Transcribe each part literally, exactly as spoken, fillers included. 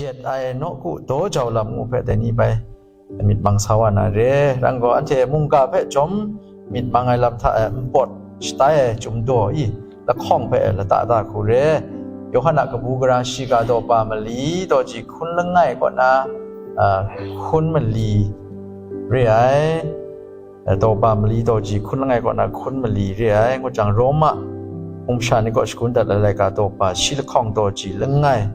Yet ai nawku daw jau lam ngu hpe dai ni bai myit mang sa wa na re. Rang gaw, anhte mungga hpe chyawm myit mang ai lam hta e npawt shatai ai chyum daw i lahkawng hpe lata da hku re. Yawhan a kabu gara shiga daw pa mali daw ji hkun langai kaw na, a, hkun mali re ai. Daw pa mali daw ji hkun langai kaw na hkun mali re ai, ngut jang, Roma hpung masha ni kaw shagun dat ai laika daw pa shi lahkawng daw ji langai,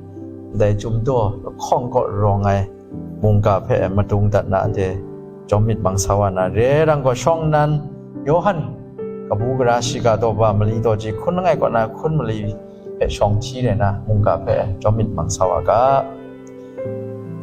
ndai chyum daw lahkawng kaw rawng ai mungga hpe madung dat na anhte jawm myit mang sa wa na re. Rang gaw, shawng nnan Yawhan kabu gara shiga daw pa mali daw ji hkun langai kaw na hkun mali hpe shawng hti rai na, mungga hpe jawm myit mang sa wa ga.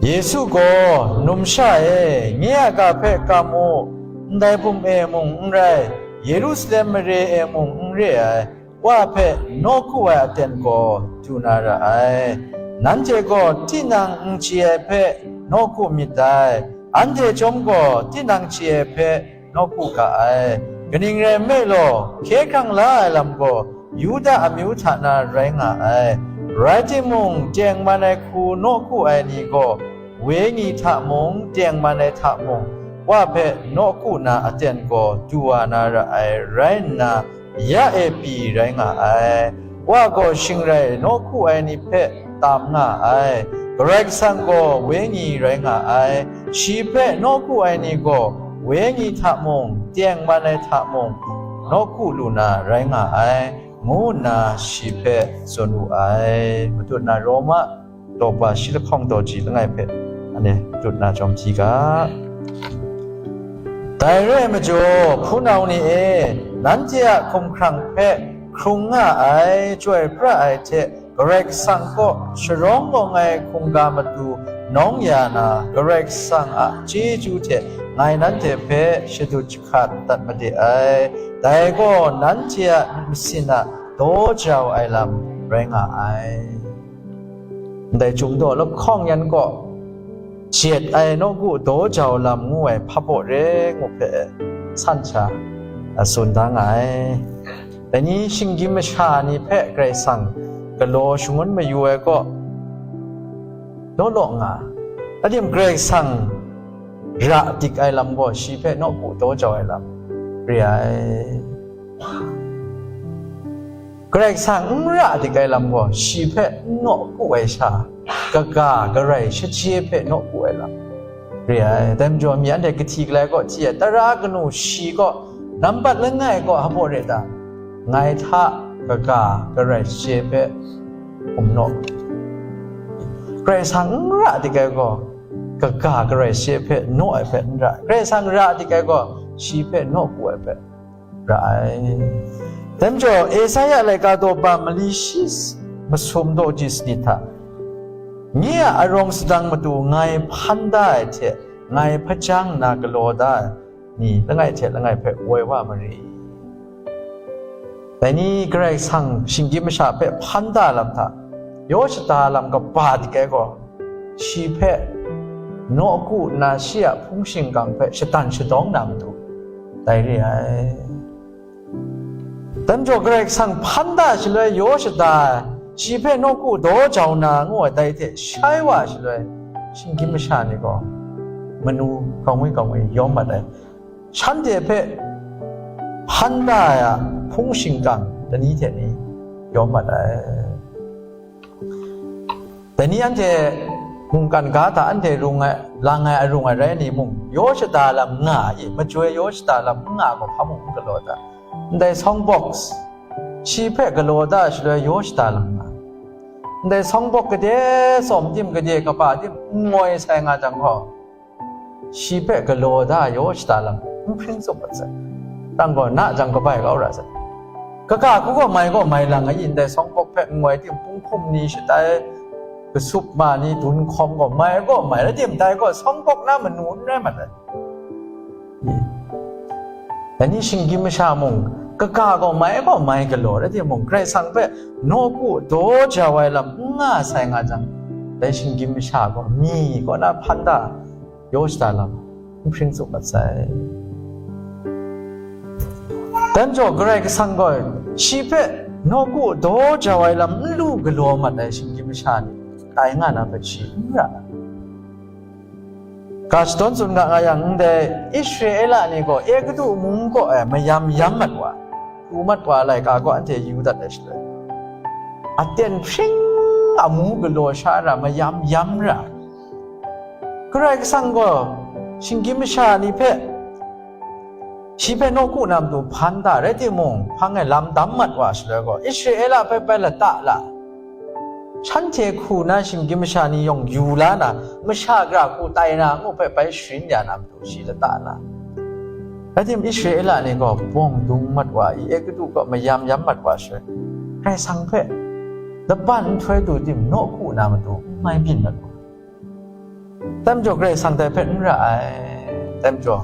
Yesu gaw, "Numsha e, nye a ga hpe kam u, ndai bum e mung n rai, Yerusalem mare e mung n re ai, Wa hpe nawku ai aten gaw du na ra ai. Nanhte gaw tinang n chye ai hpe nawku myit dai, anhte chyawm gaw tinang chye ai hpe nawku ga ai. Kaning rai nme law, hkye hkrang la ai lam gaw Yuda amyu hta na rai nga ai. Rai timung, tengman ai hku nawku ai ni gaw, wenyi hta mung, tengman ai hta mung, Wa hpe nawku na aten gaw du wa na ra ai rai nna, ya e pyi rai nga ai. Wa gaw shing rai nawku ai ni hpe tam nga ai. Karai Kasang gaw wenyi rai nga ai. Shi hpe nawku ai ni gaw wenyi hta mung, tengman ai hta mung, nawku lu na rai nga ai, ngu nna shi hpe tsun wu ai. Matut na Roma daw pa shi lahkawng daw ji langai hpe, anhte matut na jawm hti ga. Dai re ai majaw, hpunau ni e, nanhte a hkumhkrang hpe hkrung nga ai, chyoi pra ai hte, Karai Kasang kaw sharawng awng ai hkungga matu nawng ya na, Karai Kasang a chyeju hte ngai nanhte hpe shadut jahkat dat made ai. Dai gaw nanhte a myit masin a daw jau ai lam rai nga ai. Ndai Chyum daw lahkawng yan gaw, jet ai nawku daw jau lam ngu ai hpabaw re ngu hpe san sha, a, tsun da nga ai. Dai ni shinggyim masha ni hpe Karai Kasang galaw shangun mayu ai gaw, law law nga, adim Karai Kasang ra dik ai lam gaw, shi hpe nawku daw jau ai lam re ai. Karai Kasang n ra dik ai lam gaw, shi hpe n nawku ai sha, kaga karai shachye hpe nawku ai lam re ai. Dai majaw, mi anhte kahti kalai kaw hti ai, tara kanu shi kaw, nambat langai kaw hpabaw re ta? Ngai hta kaga karai shachye hpe hkum naw. Karai Kasang n ra dik ai gaw, kaga karai shachye hpe naw ai hpe n ra ai. Karai Kasang ra dik ai gaw, shi hpe nawku ai hpe ra ai. Dai majaw, Esaia laika daw pa mali shi masum daw ji sanit hta, nye a arawng sadang matu ngai hpan da ai hte ngai hpajang nna galaw da ai ni langai hte langai hpe woi wa mari. Dai ni Karai Kasang shinggyim masha hpe hpan da lam hta, yaw shada lam kaba dik ai gaw, shi hpe nawku nna shi a hpung shingkang hpe shadan shadawng na matu, dai re ai. Dai majaw, Karai Kasang hpan da shaloi yaw shada ai, shi hpe nawku daw jau na ngu ai, dai hte shai wa shaloi, shinggyim masha ni gaw manu kawngwi kawngwi yawm mat ai. Shanhte hpe hpan da ai a hpung shingkang lani hte ni yawm mat ai. Dai ni anhte mungkan ga hta anhte rung ai, lang ai, arung ai rai ni mung, yaw shada lam nga i, majoi yaw shada lam n nga gaw, hpa mung n galaw ta? Ndai sound box, shi hpe galaw da shaloi yaw shada lam nga. Ndai sound box gade tsawm tim, gade kaba tim n ngoi sai nga jang gaw, shi hpe galaw da yaw shada lam n hpring tsup mat sai. Rang gaw, na jang kabai kau ra sai. Kaga hku gaw mai gaw mai lang ai, ndai sound box hpe n ngoi tim, punghkum ni shatai, kasup ma ni dun hkawm gaw mai gaw mai, rai tim, dai gaw sound box na manu n rai mat ai. Dai ni shinggyim masha mung, kaga gaw mai gaw mai galaw, rai timung, Karai Kasang hpe nawku daw jau ai lam n nga sai nga jang, dai shinggyim masha gaw mi kaw na hpan da yaw shada lam n hpring tsup mat sai. Dai majaw, Karai Kasang gaw shi hpe nawku daw jau ai lam n lu galaw mat ai shinggyim masha ni, tai nga na hpe shi n ra. Ga shadawn tsun ga nga yang, ndai Israela ni gaw Egutu mung kaw e mayam yam mat wa, pru mat wa ai laika gaw anhte yu dat ai shaloi, aten hpring amu galaw sha ra, mayam yam ra. Karai Kasang gaw shinggyim masha ni hpe, shi hpe nawku na matu hpan da rai timung, hpang e lam dam mat wa shaloi gaw, Israela hpe bai lata la, shanhte hku na shinggyim masha ni yawng yu la na, masha gara hku tai na ngu hpe bai sharin ya na matu shi lata la. Rai timung, Israela ni gaw bawng dung mat wa i, Egutu kaw mayam yam mat wa shaloi, Karai Kasang hpe laban nhtoi du tim, nawku na matu n mai byin mat wa. Dai majaw Karai Kasang dai hpe n ra ai. Dai majaw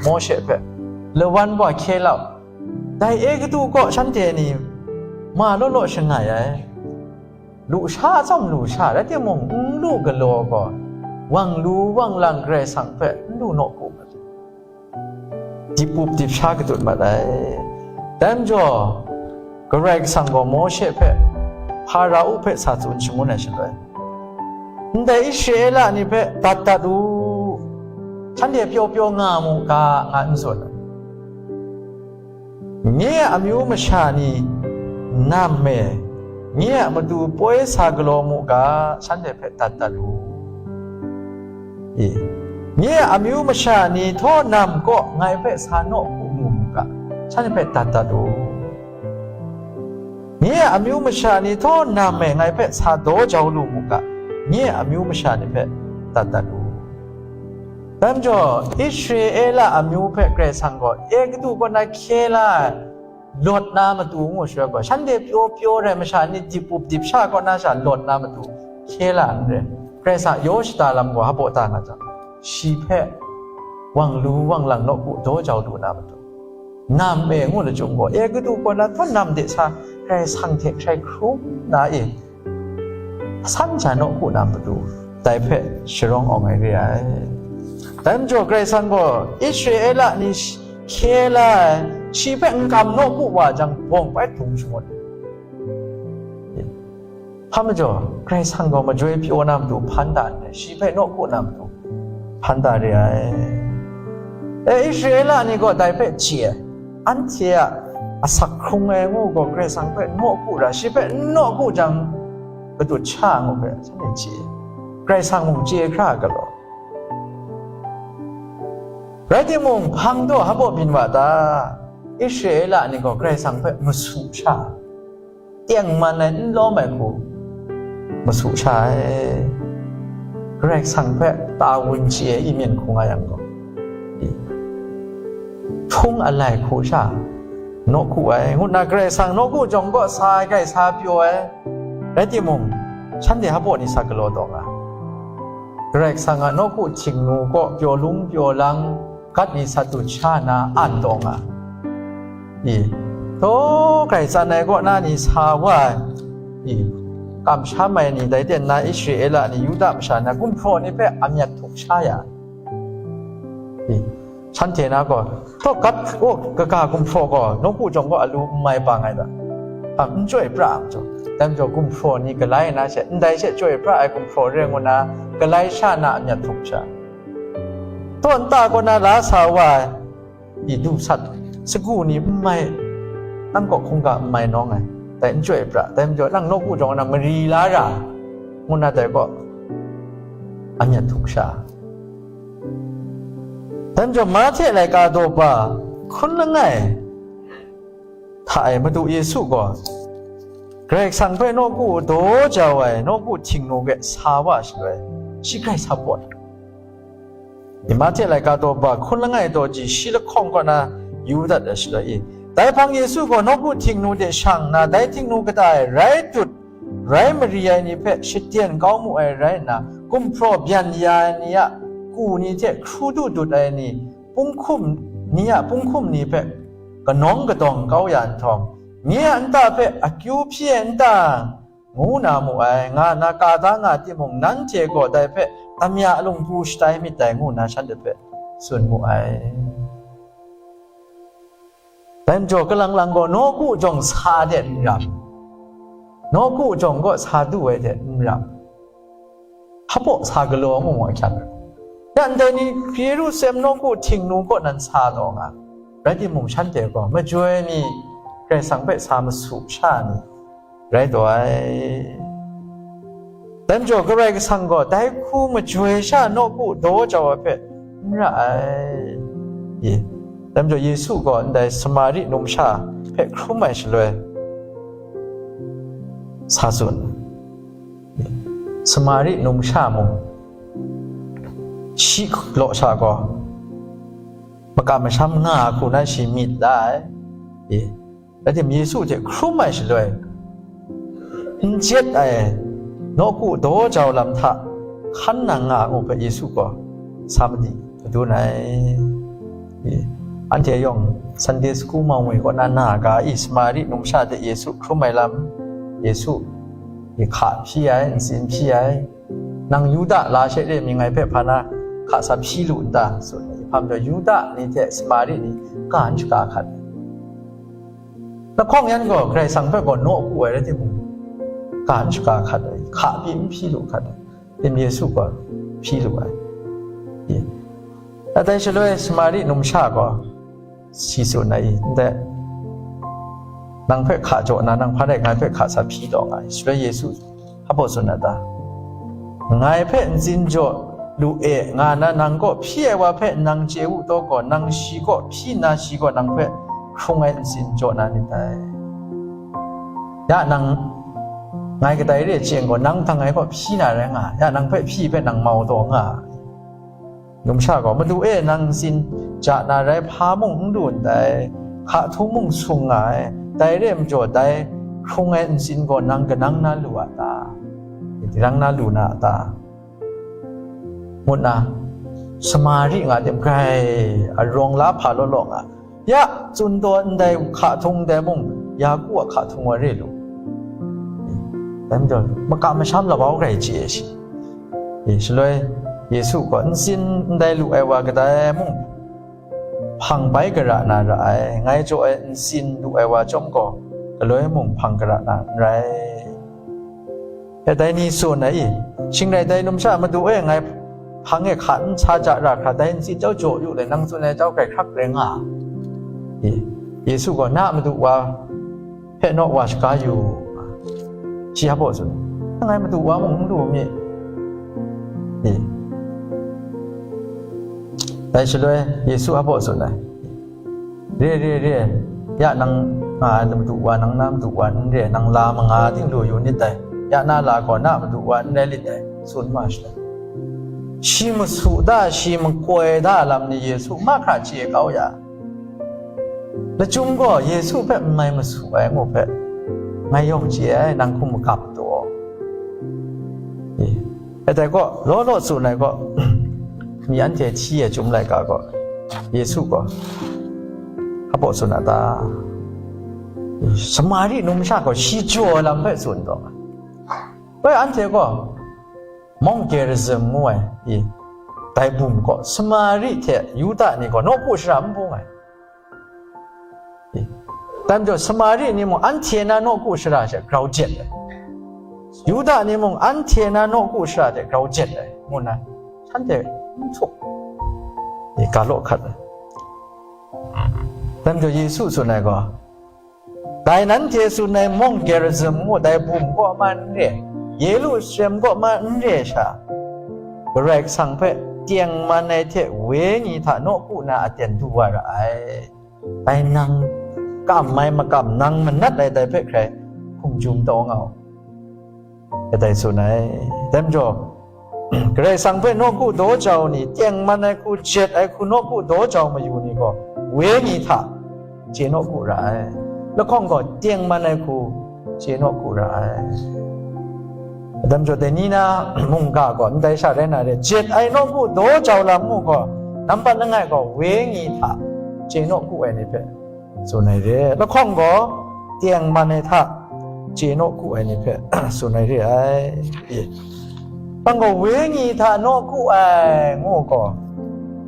Mawshe hpe, lawan wa hkye lau, dai Egutu kaw shanhte ni ma law law shangai ai, lu sha tsawm lu sha, rai timung, n lu galaw gaw, wang lu wang lang Karai Kasang hpe n lu nawku mat, dip up dip sha kadut mat ai. Dai majaw, Karai Kasang gaw Mawshe hpe, Hparao hpe sa tsun shangun ai shaloi, ndai Israela ni hpe dat dat u, shanhte pyaw pyaw nga mu ga, nga n tsun ai. Nye a amyu masha ni nam e, nye a matu poi sa galaw mu ga, shanhte hpe dat dat u. E, nye a amyu masha ni htaw nam kaw ngai hpe sa nawku lu mu ga, shanhte hpe dat dat u. Nye a amyu masha ni htaw nam e ngai hpe sa daw jau lu mu ga, nye a amyu masha ni hpe dat dat u. Dai majaw, Israela amyu hpe Karai Kasang gaw Egutu kaw na hkye la ai, lawt na matu ngu shaloi gaw, shanhte pyaw pyaw rai masha ni dip up dip sha kaw na sha lawt na matu hkye la n re. Karai Kasang yaw shada lam gaw hpa da nga jang, shi hpe wang lu wang lang nawku daw jau lu na matu, nam e ngu lachyum gaw, Egutu kaw na htaw nam de sa, Karai Kasang hte hkrai hkrum na e, asan sha nawku na matu, dai hpe sharawng awng ai re ai. Dai majaw Karai Kasang gaw Israela ni sh-, hkye la ai, shi hpe n kam nawku wa jang, bawng bai dung shangun. Hpa majaw, Karai Kasang gaw majoi pyaw na matu hpan da n re, shi hpe nawku na matu hpan da re ai. E, Israela ni gaw dai hpe chye ai, anhte a asak hkrung ai ngu gaw Karai Kasang hpe n nawku ra, shi hpe n nawku jang, kadut sha ngu hpe shanhte chye ai. Karai Kasang mung chye hkra ai galaw. Rai timung, hpang daw hpa byin wa ta? Israela ni gaw Karai Kasang hpe masu sha, tengman ai n lawm ai hku masu sha ai. Karai Kasang hpe ta wun chye ai imyin hku nga yang gaw, hpung alai hku sha nawku ai, ngu nna Karai Kasang nawku jawng kaw sa ai, grai sa pyaw ai. Rai timung, shanhte hpa ni sa galaw taw nga, Karai Kasang a nawku htingnu kaw pyaw lung pyaw lang, gat ni sat dut sha na an taw nga. I, taw, Karai tsan ai kaw na ni sa wa ai, i, kamsham ai ni, dai ten na Israela ni, Yuda masha na gumhpraw ni hpe amyat htuk sha ya. I, shanhte na gaw, taw, gat, o, kaga gumhpraw gaw nawku jawng gaw alu n mai bang ai ta? Hpa n chyoi pra ai majaw, dai majaw gumhpraw ni galai na she, ndai she chyoi pra ai gumhpraw re ngu na, galai sha na amyat htuk sha. Taw, nta kaw na la sa wa ai, i, du sat, sagu ni n mai, nang kaw hkungga n mai nawng ai, dai n chyoi pra, dai majaw nang nawku jawng na mari la ra, ngu na dai kaw amyat htuk sha. Dai majaw Mahte laika daw ba hkun langai hta e Madu Yesu gaw Karai Kasang hpe nawku daw jau ai nawku htingnu hpe sa wa shaloi, shi grai sa pawt. I, Mahte laika daw ba hkun langai daw ji shi lahkawng kaw na yu dat ai shaloi i, dai hpang Yesu gaw nawku htingnu de shang nna, dai htingnu kata e rai dut, rai mari ai ni hpe shaten kau mu ai rai nna, gumhpraw byan ya ai ni a ku ni hte hkru du dut ai ni, punghkum ni a punghkum ni hpe kanawng kadawng kau ya nhtawm, nye a nta hpe akyu hpyi ai n ta? Ngu na mu ai, nga nna ka da nga timung, nanhte gaw dai hpe amya lungpu shatai myit dai, ngu nna shanhte hpe tsun mu ai. Dai majaw, kalang lang gaw nawku jawng sa de n ram, nawku jawng gaw sa du ai de n ram, hpaw sa galaw ngu mu ahkyak ai. Ya ndai ni Yerusalem nawku htingnu kaw nan sa taw nga, rai timung, shanhte gaw majoi mi Karai Kasang hpe sa masu sha ni rai taw ai. Dai majaw Karai Kasang gaw dai hku majoi sha nawku daw jau ai hpe n ra ai. I, dai majaw Yesu gaw ndai Samari numsha hpe hkrum ai shaloi sa tsun. Samari numsha mung shi law sha gaw makam masham nga ai hku na shi myit la ai. I, rai timung, Yesu hte hkrum ai shaloi, n jet ai nawku daw jau lam hta hkan nang nga ai ngu hpe Yesu gaw sa madi madun ai. I, anhte yawng Sunday school mau ngwi kaw na na ga i, Samari numsha hte Yesu hkrum ai lam, Yesu i hka hpyi ai, ntsin hpyi ai, nang Yuda la she re mi ngai hpe hpa na hka sa hpyi lu n ta? Tsun ai hpang gaw, Yuda ni hte Samari ni ka n shaga hkat ai. Lahkawng yan gaw Karai Kasang hpe gaw nawku ai rai timung, ka n shaga hkat ai, hka pyi n hpyi lu hkat ai. Tim Yesu gaw hpyi lu ai. I, dai shaloi Samari numsha gaw shi tsun ai, i, ndai, nang hpe hka jaw na, nang hpa rai ngai hpe hka sa hpyi taw nga ai. Shaloi Yesu hpa baw tsun a ta? Ngai hpe ntsin jaw lu e, nga na nang kaw hpyi ai wa hpe nang chye wu taw gaw, nang shi kaw hpyi nna, shi gaw nang hpe hkrung ai ntsin jaw na nit dai. Ya nang, ngai kadai re chye gaw, nang dang ngai kaw hpyi na rai nga, ya nang hpe hpyi hpe nang mau taw nga. Numsha gaw, Madu e, nang ntsin ja na rai hpa mung n lu ndai, hka htung mung sung nga ai, dai re ai majaw, dai hkrung ai ntsin gaw nang kanang na lu a ta? Tinang na lu na a ta? Ngu nna, Samari nga tim grai arawng la hpa law law nga, ya tsun taw ndai hka htung dai mung, Yaku a hka htung wa re lu. Dai majaw, makam masham labau grai chye shi. E, shaloi Yesu gaw, ntsin ndai lu ai wa kadai mung hpang bai gara na ra ai, ngai jaw ai ntsin lu ai wa chyawm gaw, galoi mung hpang gara na n rai. E, dai ni tsun ai i, shing rai dai numsha, Madu e, ngai hpang e hka n sa ja ra hkra, dai ntsin chyawm jaw yu le, nang tsun ai chyawm grai hkrak rai nga. E, Yesu gaw, na a madu wa hpe naw wa shaga yu, shi hpa baw tsun, ngai madu wa mung n lu mi? I. Dai shaloi Yesu hpa baw tsun ai, re, re, re, ya nang nga ai madu wa, nang na madu wa n re, nang la manga ting lu yu nit dai, ya na la gaw na madu wa n rai lit dai, tsun ma shaloi, shi masu da, shi makoi da lam ni Yesu mahkra chye kau ya. Lachyum gaw Yesu hpe n mai masu ai ngu hpe ngai yawng chye ai, nang hkum magap taw. E, e dai gaw, law law tsun ai gaw, mi anhte hti e chyum laika gaw, Yesu gaw hpa baw tsun a ta? Samari numsha gaw shi jaw ai lam hpe tsun taw. Woi, anhte gaw mawng Gerizim ngu ai, i, dai bum gaw Samari hte Yuda ni gaw nawku shara n bung ai. I, dai majaw Samari ni mung anhte na nawku shara hte grau jet ai, Yuda ni mung anhte na nawku shara hte grau jet ai, ngu nna shanhte n htup, i, ga law hkat ai. Dai majaw Yesu tsun ai gaw, dai nanhte tsun ai mawng Gerizim ngu dai bum kaw ma n re, Yerusalem kaw ma n re sha, Karai Kasang hpe tengman ai hte wenyi hta nawku na aten du wa ra ai. Dai nang kam ai makam, nang manat ai dai hpe hkrai hkum jum taw nga u. Kadai tsun ai. Dai majaw, Karai Kasang hpe nawku daw jau ni, tengman ai hku, jet ai hku nawku daw jau mayu ni gaw, wenyi hta chye nawku ra ai. Lahkawng gaw, tengman ai hku chye nawku ra ai. Dai majaw, dai ni na mungga gaw, ndai sha rai na re, jet ai nawku daw jau lam ngu gaw, nampat langai gaw, wenyi hta chye nawku ai ni hpe tsun ai re. Lahkawng gaw, tengman ai hta chye nawku ai ni hpe tsun ai re ai. Nang gaw wenyi hta nawku ai ngu gaw,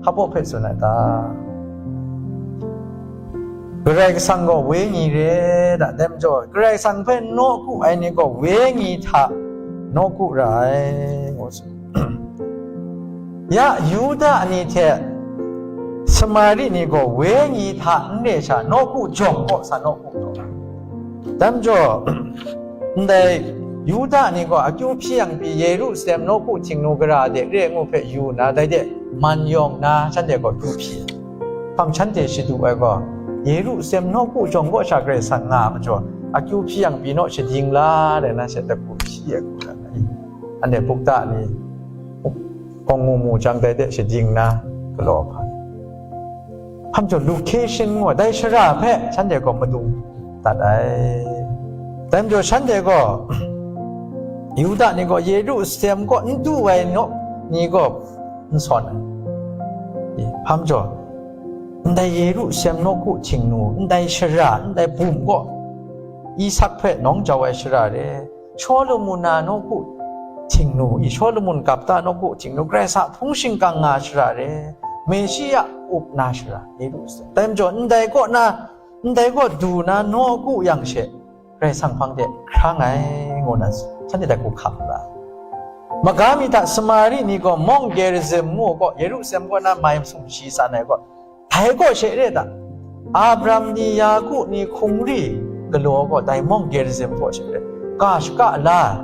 hpa baw hpe tsun ai ta? Karai Kasang gaw wenyi re da, dai majaw, Karai Kasang hpe nawku ai ni gaw wenyi hta nawku ra ai, ngu tsun. Ya Yuda ni hte Samari ni gaw wenyi hta n re sha, nawku jawng kaw sa nawku taw. Dai majaw, ndai Yuda ni gaw akyu hpyi yang pyi Yerusalem nawku htingnu gara de re ngu hpe yu nna, dai de man yawng nna, shanhte gaw kyu hpyi. Hpang shanhte shadu ai gaw, Yerusalem nawku jawng kaw sha Karai Kasang nga ai majaw, akyu hpyi yang pyi naw shading la, rai na she, dai hku hpyi ai hku rai na i? Anhte bukta ni, hkawng mu mu jang, dai de shading na galaw hpa. Hpa majaw, location ngu ai, dai shara hpe shanhte gaw madung dat ai. Dai majaw, shanhte gaw, Yuda ni gaw Yerusalem kaw n du ai naw ni gaw n sawn ai. Hpa majaw, ndai Yerusalem nawku htingnu, ndai shara, ndai bum gaw, Isak hpe nawng jau ai shara re, Shawlumon a nawku htingnu i, Shawlumon gap ta nawku htingnu, Karai Kasang hpung shingkang nga shara re, Meshiya up na shara, Yerusalem. Dai majaw, ndai kaw na, ndai kaw du na nawku yang she, Karai Kasang hpang de hkrang ai, ngu na shanhte dai hku hkam ra. Maga mi hta Samari ni gaw mawng Gerizim ngu gaw, Yerusalem kaw na mai masum shi san ai gaw, dai kaw she re ta? Abraham ni, Yaku ni hkungri galaw gaw, dai mawng Gerizim kaw she re, ga shaka la,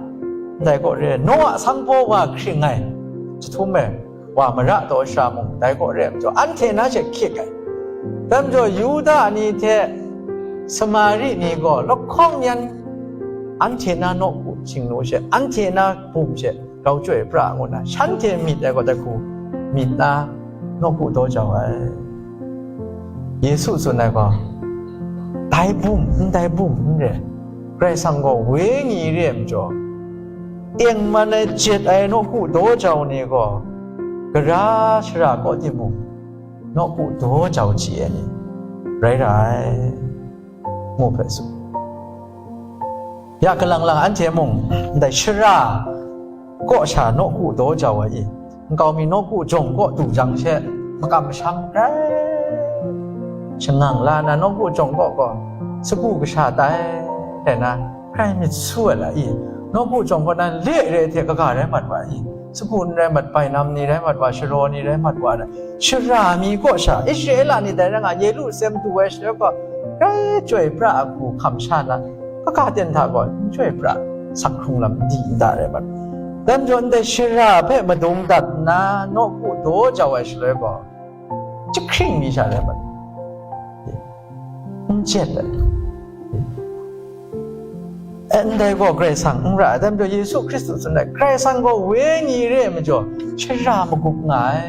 ndai kaw re, Noa sanghpaw wa hkring ai jahtum e, wa mara taw shara mung, dai kaw re ai majaw, anhte na she hkyit ai. Dai majaw, Yuda ni hte Samari ni gaw lahkawng yan anhte na nawku htingnu she, anhte na bum she, grau chyoi pra ngu na, shanhte myit ai gaw dai hku myit na, nawku daw jau ai. Yesu tsun ai gaw, dai bum, ndai bum n re, Karai Kasang gaw wenyi re ai majaw, tengman ai, jet ai nawku daw jau ni gaw, gara shara kaw timung, nawku daw jau chye ai ni rai ra ai, ngu hpe tsun. Ya kalang lang anhte mung, ndai shara kaw sha nawku daw jau ai i, nkau mi nawku jawng kaw du jang she, makam masham rai, shangang la na nawku jawng kaw gaw, sagu kasha tai, tai na, hkrai myit su ai la i, nawku jawng kaw na le re hte kaga rai mat wa i, sagu n rai mat, bainam ni rai mat wa, sharaw ni rai mat wa, shara mi kaw sha, Israela ni dai rai nga, Yerusalem du ai shaloi gaw, rai chyoi pra ai hku hkam sha na, kaga ten hta gaw n chyoi pra, sak hkrung lam n di n da rai mat. Dai majaw, ndai shara hpe madung dat nna, nawku daw jau ai shaloi gaw, jahkring mi sha rai mat, n jet ai. E, ndai gaw Karai Kasang n ra ai. Dai majaw, Yesu Hkristu tsun ai, Karai Kasang gaw wenyi re ai majaw, shara magup nga ai,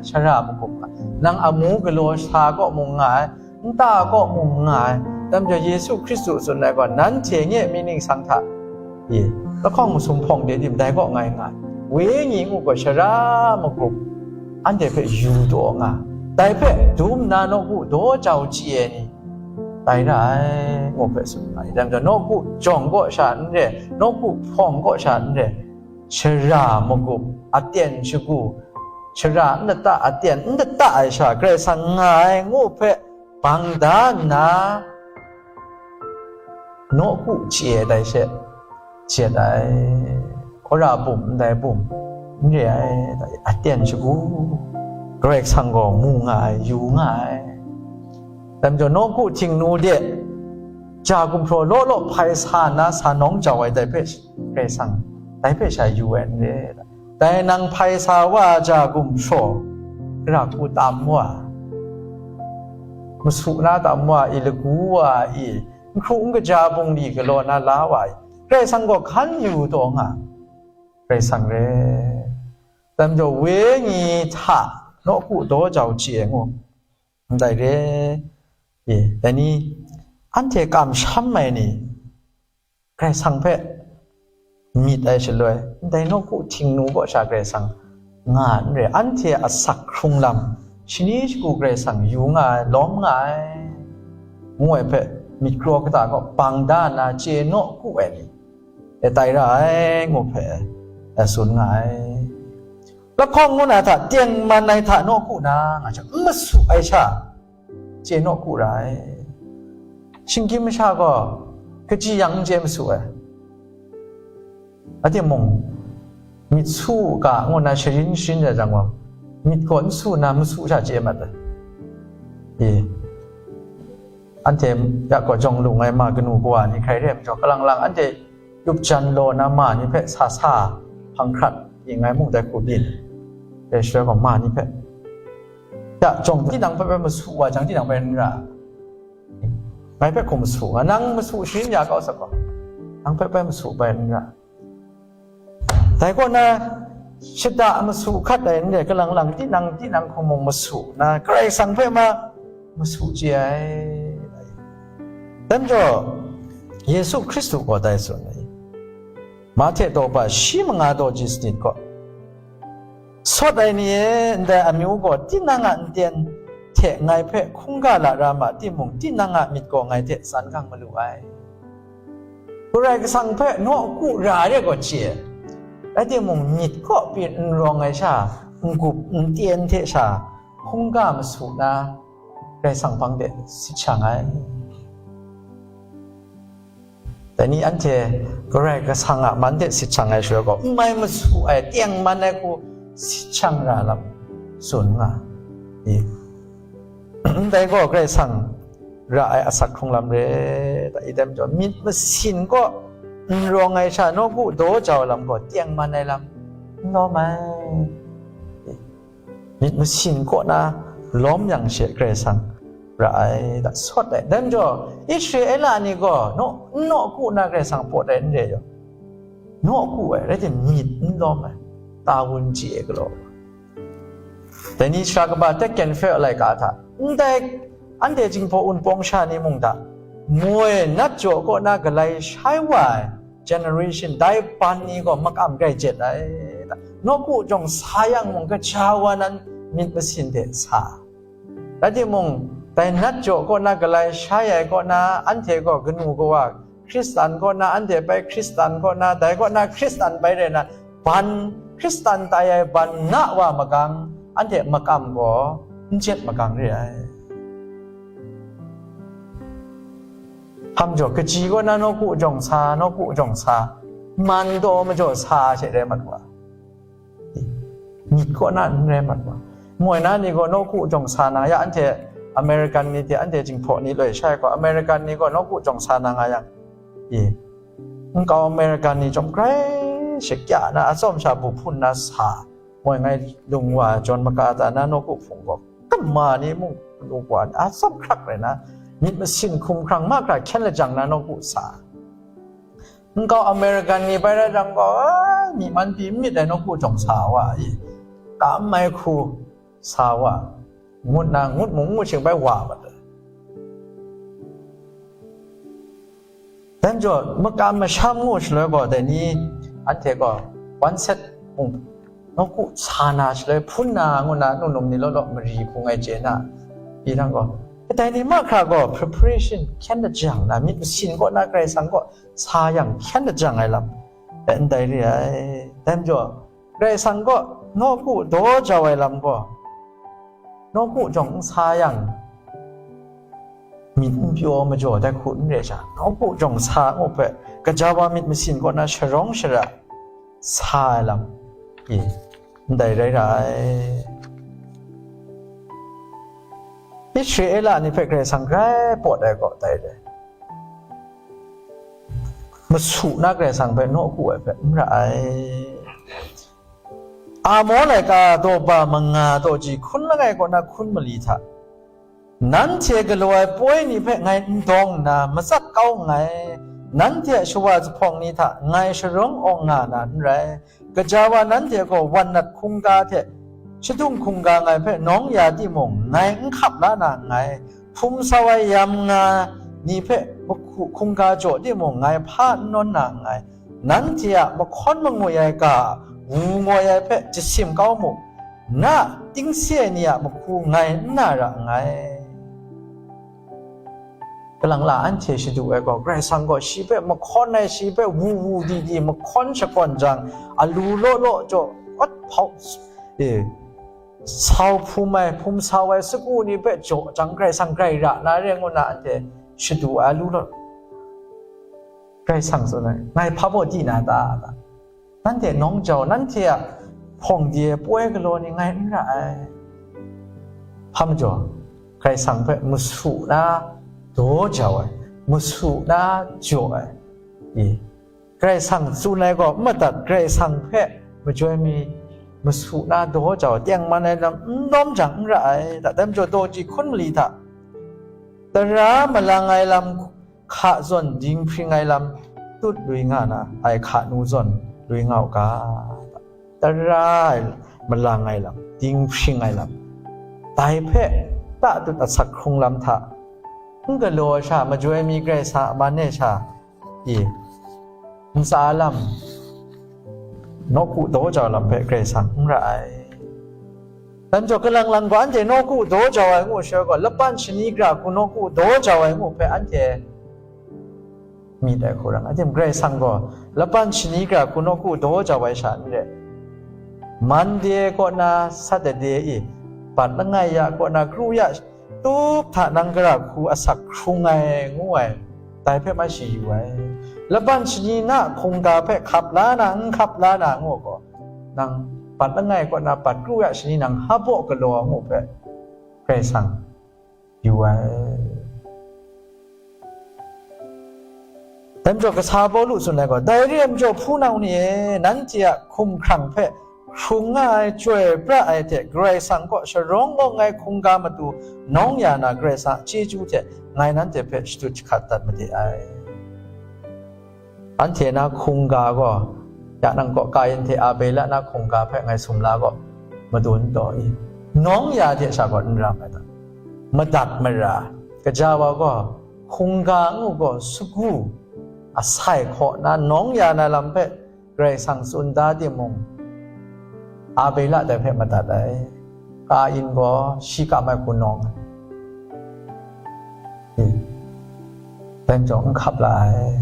shara magup nga ai. Nang amu galaw sa kaw mung nga ai, nta kaw mung nga ai. Dai majaw, Yesu Hkristu tsun ai gaw, nanhte nye myit ningsang hta, e, lahkawng masum hpawng de tim, dai kaw ngai nga ai. Wenyi ngu gaw, shara magup anhte hpe yu taw nga, dai hpe dum nna nawku daw jau chye ai ni, tai ra ai, ngu hpe tsun nga ai. Dai majaw, nawku jawng kaw sha n re, nawku hpawng kaw sha n re, shara magup, aten shagu, shara n lata, aten n lata ai sha Karai Kasang nga ai, ngu hpe bang da nna, nawku chye ai dai she, jet ai, wora bum ndai bum n re ai, aten shagu, Karai Kasang gaw mu nga ai, yu nga ai. Dai majaw, nawku htingnu de ja gumhpraw law law hpai sa nna sa nawng jau ai dai hpe, Karai Kasang dai hpe sha yu ai n re. Dai nang hpai sa wa ja gumhpraw, gara hku tam wa, masu na tam wa i, lagu wa i, n hkru n kaja bungli galaw na la wa i, Karai Kasang gaw hkan yu taw nga, Karai Kasang re. Dai majaw, wenyi hta nawku daw jau chye ai ngu, ndai re. E, dai ni, anhte kamsham ai ni, Karai Kasang hpe myit ai shaloi, ndai nawku htingnu kaw sha Karai Kasang nga n re, anhte a sak hkrung lam, shani shagu Karai Kasang yu nga ai, lawm nga ai, ngu ai hpe, myit kraw kata kaw bang da nna chye nawku ai ni, e, tai ra ai, ngu hpe, e, tsun nga ai. Lahkawng ngu na hta, tengman ai hta nawku na, nga jang, n masu ai sha, chye nawku ra ai. Shinggyim masha gaw, kaji yang n chye masu ai. A timung, Myit su u ga, ngu nna sharin sharin ya jang gaw, myit gaw n su nna, masu sha chye mat ai. E, anhte ya gaw jawng lung ai ma kanu kawa ni hkrai re ai majaw, kalang lang anhte yup jan law na ma ni hpe sa sa hpang hkrat ing ai mung dai hku byin. Dai shaloi gaw, ma ni hpe, ya jawng tinang hpe bai masu wa jang, tinang bai n ra. Ngai hpe hkum masu nga, nang masu sharin ya kau sak gaw, nang hpe bai masu bai n ra. Dai kaw na, shada masu hkat ai n re, kalang lang tinang, tinang hkum mung masu na, Karai Kasang hpe ma masu chye ai. Dai majaw, Yesu Hkristu gaw dai tsun ai. Mahte daw ba shi manga daw ji sanit gaw, "Sawt ai ni e, ndai amyu gaw tinang a nten hte ngai hpe hkungga la ra ma timung, tinang a myit gaw ngai hte tsan hkang malu ai." Karai Kasang hpe nawku ra re gaw chye, rai timung, myit kaw pyi n rawng ai sha, n-gup n-ten hte sha hkungga masu na, Karai Kasang hpang de sit shang ai. Dai ni anhte Karai Kasang a man de sit shang ai shaloi gaw, n mai masu ai, tengman ai hku sit shang ra lam tsun nga i. Ndai gaw Karai Kasang ra ai asak hkrung lam re, da i dai majaw, myit masin kaw n rawng ai sha, nawku daw jau ai lam gaw tengman ai lam n lawm ai. Myit masin kaw na lawm yang she Karai Kasang ra ai, da sawt ai. Dai majaw, Israela ni gaw naw, n nawku na Karai Kasang pawt ai n re yaw, nawku ai, rai timung myit n lawm ai, ta wun chye ai galaw. Dai ni sara kaba tek kyen hpe laika hta, ndai anhte Jinghpaw Wunpawng sha ni mung hta, moi nat jaw kaw na galai shai wa ai generation, dai ban ni gaw makam grai jet ai. Nawku jawng sa yang mung, gaja wa nan myit masin hte sa. Rai timung, dai nat jaw kaw na galai shai ai kaw na, anhte gaw kanu kawa Hkristan kaw na, anhte bai Hkristan kaw na, dai kaw na Hkristan bai rai na, ban, Hkristan tai ai ban na wa magang, anhte makam gaw n jet magang re ai. Hpa majaw, kaji kaw na nawku jawng sa, nawku jawng sa, man daw majaw sa she rai mat wa. Myit kaw na n rai mat wa. Moi na ni gaw nawku jawng sa na, ya anhte American ni hte anhte Jinghpaw ni loi shai gaw, American ni gaw nawku jawng sa na nga yang, i, nkau American ni chyawm grai shakya na, atsawm sha bu hpun na sa, moi ngai lung wa ai jawn maka ta na nawku hpung gaw, kama ni mung, lu wa ni, atsawm hkrak rai na, myit masin hkum hkrang mahkra hkyen lajang na nawku sa. Nkau American ni bai rai jang gaw, ai, myi man pyi n myit ai nawku jawng sa wa i, kam ai hku sa wa, ngut na, ngut mung ngut shing bai wa mat ai. Dai majaw, makam masham ngu shaloi gaw, dai ni anhte gaw wan set mung, nawku sa na shaloi hpun na ngu na, num num ni law law mari hku ngai chye na, i rang gaw, kadai ni mahkra gaw preparation hkyen lajang na, myit masin kaw na Karai Kasang kaw sa yang hkyen lajang ai lam, e, ndai re ai. Dai majaw, Karai Kasang kaw nawku daw jau ai lam gaw, nawku jawng n sa yang, myit n pyaw majaw dai hku n re sha, nawku jawng sa ngu hpe, gaja wa myit masin kaw na sharawng shara sa ai lam, e, ndai rai ra ai. Israela ni hpe Karai Kasang grai pawt ai gaw dai re. Masu na Karai Kasang hpe nawku ai hpe n ra ai. Amo laika daw ba manga daw ji hkun langai kaw na hkun mali hta, nanhte galaw ai poi ni hpe ngai n dawng nna matsat kau nngai. Nanhte a shawa zuphpawng ni hta ngai sharawng awng nga na n rai. Gaja wa nanhte gaw wan nat hkungga hte shadung hkungga ngai hpe nawng ya timung, ngai n hkap la na nngai. Hpum sau ai yam nga ni hpe mahku hkungga jaw timung, ngai hpa n nawn na nngai. Nanhte a mahkawn mangwi ai ga wu ngoi ai hpe jasim kau mu, na tingse ai ni a mahku ngai n na ra nngai. Kalang la anhte shadu ai gaw, Karai Kasang gaw shi hpe mahkawn ai, shi hpe wu wu di di mahkawn shakawn jang, alu law law jaw, awt hpau, e, sau hpum ai, hpum sau ai sagu ni hpe jaw jang, Karai Kasang grai ra na re ngu na anhte shadu ai alu law. Karai Kasang tsun ai, ngai hpa baw di na ta? Nanhte nawng jau, nanhte a hpawng de ai poi galaw ni ngai n ra ai. Hpa majaw, Karai Kasang hpe masu na daw jau ai, masu na jaw ai. I, Karai Kasang tsun ai gaw n madat, Karai Kasang hpe majoi mi masu na daw jau, tengman ai lam n lawm jang n ra ai. Dai majaw, daw ji hkun mali hta, tara malang ai lam hka zawn dinghpring ai lam tut lui nga na, ai hka nu zawn lui nga u ga. Tara ai malang ai lam, dinghpring ai lam, dai hpe tatut asak hkrung lam hta n galaw ai sha, majoi mi Karai Kasang a man e sha, i, ntsa lam, nawku daw jau lam hpe Karai Kasang n ra ai. Dai majaw, kalang lang gaw anhte nawku daw jau ai ngu shaloi gaw, laban shani gra hku nawku daw jau ai ngu hpe anhte myit ai hku rai nga. Anhte Karai Kasang gaw laban shani gra hku nawku daw jau ai sha n re. Monday kaw na Saturday i, bat langai ya kaw na kru ya tup hta nang gara hku asak hkrung ai ngu ai, dai hpe mai shi yu ai. Laban shani na hkungga hpe hkap la na, n hkap la na ngu gaw, nang bat langai kaw na bat kru ya shani nang hpa baw galaw ngu hpe Karai Kasang yu ai. Dai majaw, kasa Pawlu tsun ai gaw, dai re ai majaw, hpunau ni e, nanhte a hkumhkrang hpe hkrung nga ai, chyoi pra ai hte Karai Kasang kaw sharawng awng ai hkungga matu nawng ya na Karai Kasang a chyeju hte ngai nanhte hpe shadut jahkat dat made ai. Anhte na hkungga gaw, ya nang kaw Kayin hte Abela na hkungga hpe ngai sumla gaw, madun taw i, nawng ya hte sha gaw n ram ai ta? Madat mara, kaja wa gaw, hkungga ngu gaw, sagu asai hkaw na nawng ya na lam hpe Karai Kasang tsun da timung, Abela dai hpe madat ai. Kayin gaw shi kam ai hku nawng ai. Dai majaw n hkap la ai.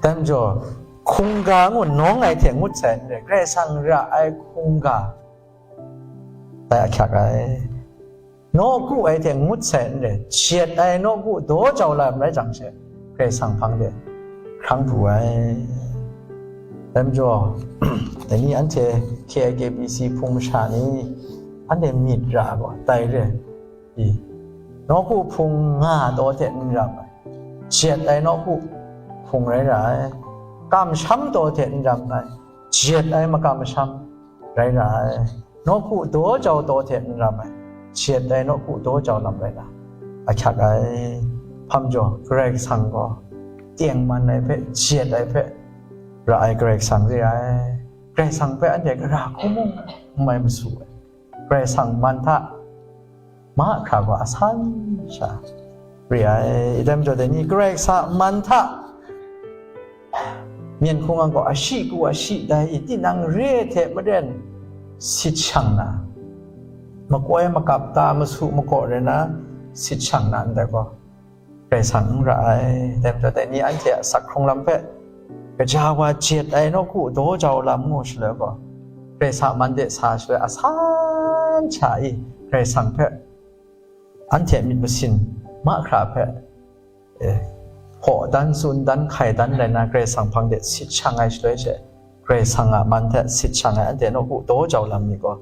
Dai majaw, hkungga ngu nawng ai hte ngut sai n rai, Karai Kasang ra ai hkungga dai ahkyak ai. Nawku ai hte ngut sai n rai, jet ai nawku daw jau lam rai jang she, Karai Kasang hpang de hkrang pru ai. Dai majaw, dai ni anhte K I K B C hpung masha ni, anhte myit ra gaw, dai re i, nawku hpung nga taw hte n ram ai, jet ai nawku hpung rai ra ai, kamsham taw hte n ram ai, jet ai makam masham rai ra ai, nawku daw jau taw hte n ram ai, jet ai nawku daw jau lam rai na, ahkyak ai. Hpa majaw, Karai Kasang gaw tengman ai hpe, jet ai hpe ra ai Karai Kasang re ai. Karai Kasang hpe anhte gara hku mung n mai masu ai. Karai Kasang man hta mahkra gaw asan sha re ai. Dai majaw, dai ni Karai Kasang man hta myen hkungga gaw ashi ku ashi dai i, tinang re ai hte maren sit shang na, makoi makap ta masu makaw rai na sit shang na ndai gaw, Karai Kasang n ra ai. Dai majaw, dai ni anhte a sak hkrung lam hpe, gaja wa jet ai nawku daw jau lam ngu shaloi gaw, Karai Kasang man de sa shaloi asan sha i, Karai Kasang hpe anhte myit masin mahkra hpe, eh, hpaw dan, tsun dan, hkai dan rai na, Karai Kasang hpang de sit shang ai shaloi she, Karai Kasang a man hte sit shang ai anhte nawku daw jau lam ni gaw,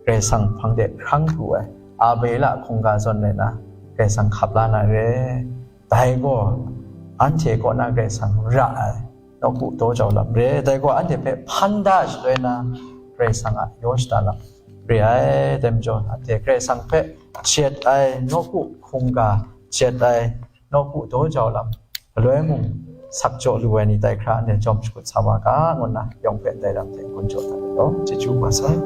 Karai Kasang hpang de hkrang pru ai, Abela hkungga zawn rai na, Karai Kasang hkap la na re. Dai gaw, anhte kaw na Karai Kasang ra ai, nawku daw jau lam re. Dai gaw, anhte hpe hpan da shaloi na, Karai Kasang a yaw shada lam re ai. Dai majaw, anhte Karai Kasang hpe jet ai nawku hkungga, jet ai nawku daw jau lam, galoi mung sak jaw lu ai ni tai hkra, anhte jawm shakut sa wa ga, ngu nna yawng hpe ndai lam hte n-gun jaw dat ai law, chyeju kaba sai.